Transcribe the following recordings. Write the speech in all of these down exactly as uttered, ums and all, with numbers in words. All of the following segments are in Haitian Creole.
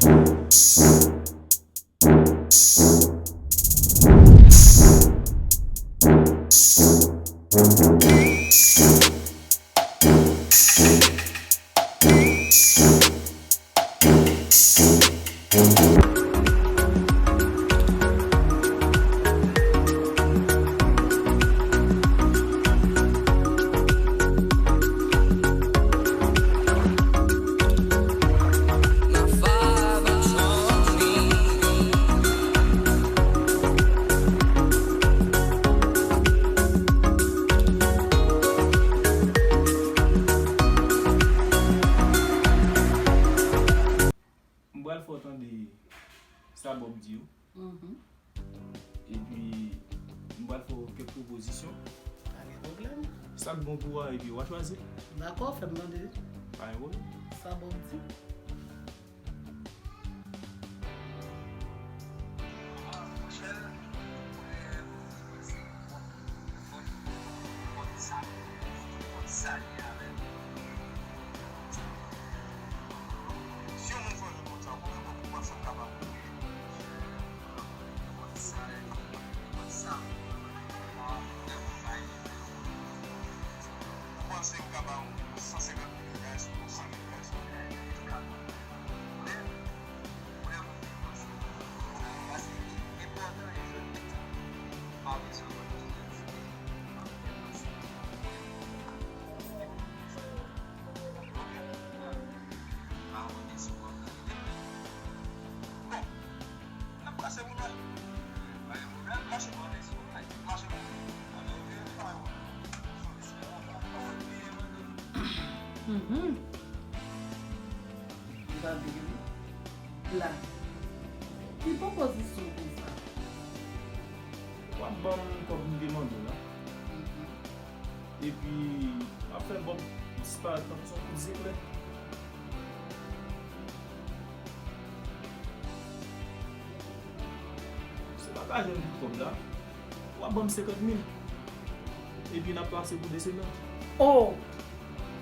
M pral fè w tande sa Bob di yo. Mhm. Epi, m pral fè w kèk pwopozisyon. Pa gen pwoblèm. Sa k bon pou ou a, epi w a chwazi. Dakò, fè m tande. Pa gen pwoblèm. Sa Bob di. Mhm. Li pa vle la. Ki pwopozisyon konsa? W ap ban m kòb m te mande w la. Mhm. Epi, m ap fè Bob disparèt tankou se yon kout zeklè. Si w pa ka jwenn tout kòb la, w ap ban m senkant mil. Epi n ap pase pou de semèn. Oh!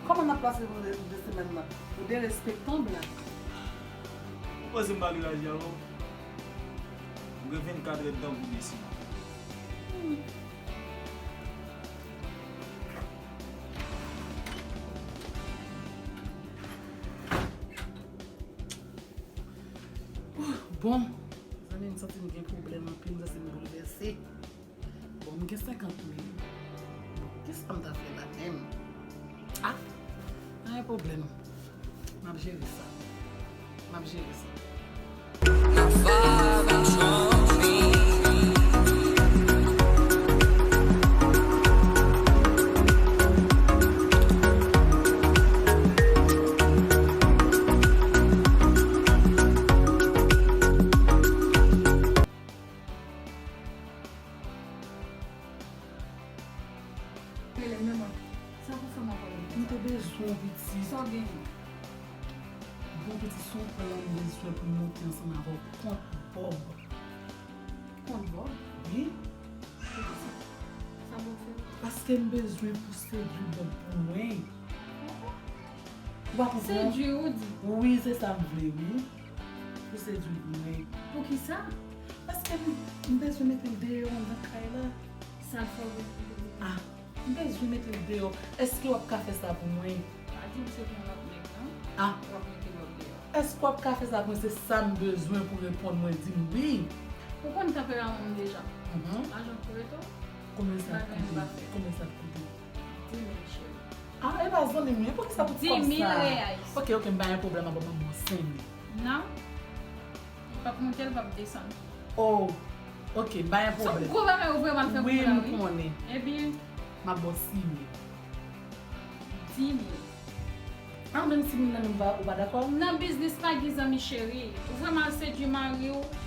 Kòman n ap pase pou de, de semèn nan? Ou derespektan, Black. Ou panse m pa li raji avè w? Ou gen vennkat èdtan pou deside. Hmm. Bon, zanmi, m santi m gen pwoblèm anpil, m santi m boulvèse. Bon, m gen senkant mil. Bon, kisa m ta fè la menm? Ah, pa gen pwoblèm. M ap jere sa. M ap jere sa. Rele m, manman. Sa pou fè m ap rele m konsa? M te bezwen w, pitit. Sa w genyen? Bon, pitit, se yon plan m bezwen pou m monte ansanm avè w kont Bob. Kont Bob? Wi. Poukisa? Sa Bob fè? Paske m bezwen pou sedui Bob pou mwen. Ou pa konprann? Sedui, ou di? Wi, se sa m vle, wi. Pou sedui mwen. Poukisa? Paske m, m bezwen mete l deyò anndan kay la. Sa l fè w bezwen mete l deyò? Ah, m bezwen mete l deyò. Èske w ap ka fè sa pou mwen? Pa di m se pou yon lòt nèg, non. Ah. W ap mete lòt deyò. Èske w ap ka fè sa pou mwen? Se sa m bezwen pou reponn mwen, di m wi. Ou konn tanperaman m deja. Mhm. Lajan pou rete w. Konbyen sa ap koute? Konbyen sa ap koute? Di mil, cheri. Ah, e pa zanmi m ye, poukisa pou kòb sa? Di mil reyais. Ok, ok, m pa gen pwoblèm, m ap ban w senk mil. Non. Li p ap monte, li p ap desann. Oh, ok, m pa gen pwoblèm. Se yon gwo bagay ou vrèman fè pou mwen la, wi. Wi, m konnen. Ebyen. M ap ba w sis mil. Di mil. Ah, menm sis mil nan menm ou pa, ou pa dakò? Nan biznis pa gen zanmi, cheri. Ou vrèman al sedui mari w.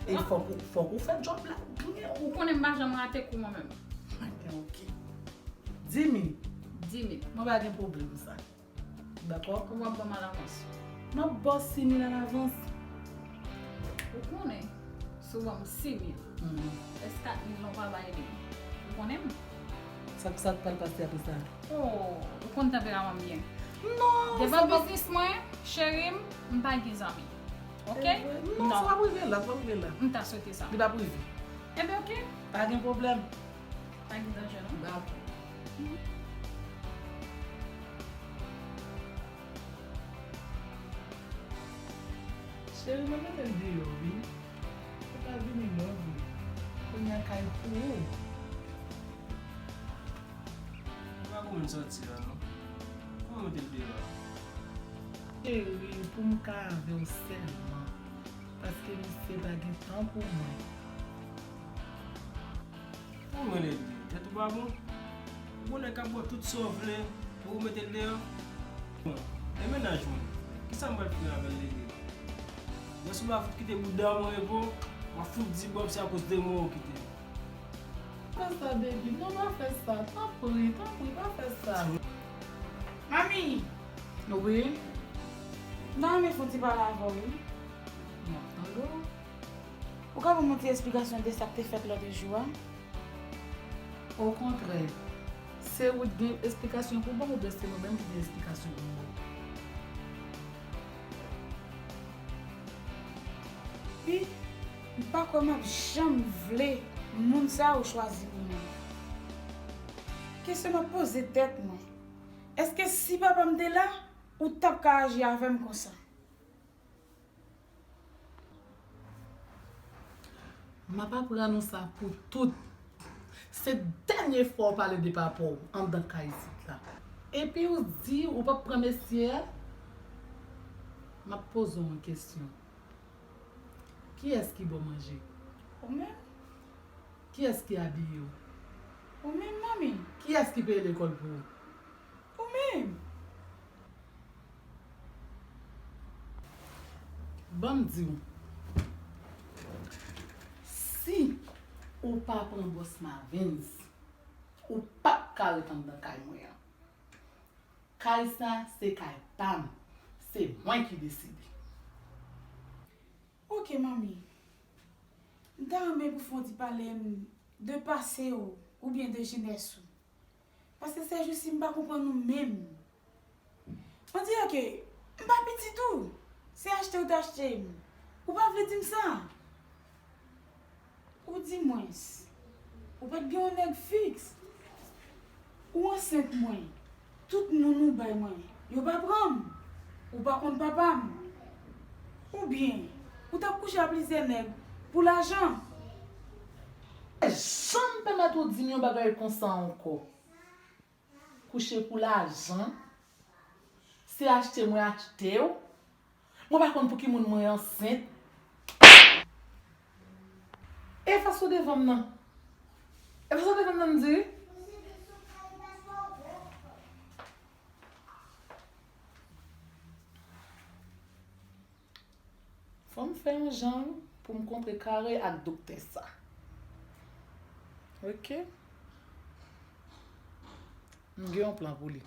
E fòk ou, fòk ou fè djòb la byen. Ou konnen m pa janm rate kou mwen menm. Ok, ok. Di mil. Di mil. Mwen pa gen pwoblèm sa. Dakò? Konbyen w ap ban m alavans? M ap ba w sis mil alavans. Ou konnen, si w ban m sis mil, mhm, rès kat mil lan ou pa bay li. Ou konnen m. Sa, sa k pral pase apre sa? Oh, ou konn tanperaman m byen. Non, devan biznis mwen, cheri m, m pa gen zanmi. Ok? Non, non, sa p ap rive la, sa p ap rive la. M ta swete sa. Li p ap rive. Enben, ok. Pa gen pwoblèm. Pa gen danje, non? Dakò. Cheri, mwen mete l deyò, wi. Ou pa vini non, wi. Kounye a kay pou ou. Ou pa konn sòti a, non? Kòman mete l deyò a? Cheri, pou m ka avè w sèlman. Paske misye pa gen tan pou mwen. Pou mwen, Lady, tèt ou pa bon? Ou konnen k ap bò tout sa w vle pou ou mete l deyò? Bon, e mennaj mwen, kisa m pral fè avè l, Lady? Lè sou la fout kite bouda mwen repo, w ap fout di Bob se akoz de mwen ou kite m. Pa fè sa, baby. Non, pa fè sa. Tanpri, tanpri, pa fè sa. Manmi! Wi? M ta renmen fè yon ti pale avè w, wi. M ap tande w. Ou ka ban m yon ti esplikasyon de sa k te fèt lòt jou a? Okontrè, se ou t gen esplikasyon pou ban m oubyen se mwen menm ki gen esplikasyon pou m ban w? Wi, m pa kwè m ap janm vle moun sa ou chwazi pou mwen. Kesyon m ap poze tèt mwen, èske si papa m te la, ou t ap ka aji avè m konsa? M ap aprann ou sa pou tout. Se dènye fwa w pale de papa w anndan kay isit la. Epi ou di ou p ap pran mesye a? M ap poze w yon kesyon. Kiyès ki ba w manje? Ou menm. Kiyès ki abiye w? Ou menm, manmi. Kiyès ki peye lekòl pou ou? Ou menm. Ban m di w, si ou pa pran bòs Mavens, ou p ap ka ret anndan kay mwen an. Kay sa se kay pa m, se mwen ki deside. Ok, manmi. M ta renmen pou fè w ti pale m de pase w oubyen de jenès ou. Paske sèjousi m pa konprann ou menm. On dirè ke m pa pitit ou. Se achte ou t achte m. Ou pa vle di m sa. Ou di mwens, ou pa t gen yon nèg fiks. Ou ansent mwen. Tout moun ou bay mwen, yo pa pran m. Ou pa konn papa m. Oubyen, ou t ap kouche a plizyè nèg pou lajan. Janm pèmèt ou di m yon bagay konsa ankò. Kouche pou lajan. Se achte mwen achte w. Mwen pa konn pou ki moun mwen ansent. Efase w devan m nan. Efase w devan m nan, m di. Fò m fè yon jan pou m kontre kare ak doktè sa. Ok. M gen yon plan pou li.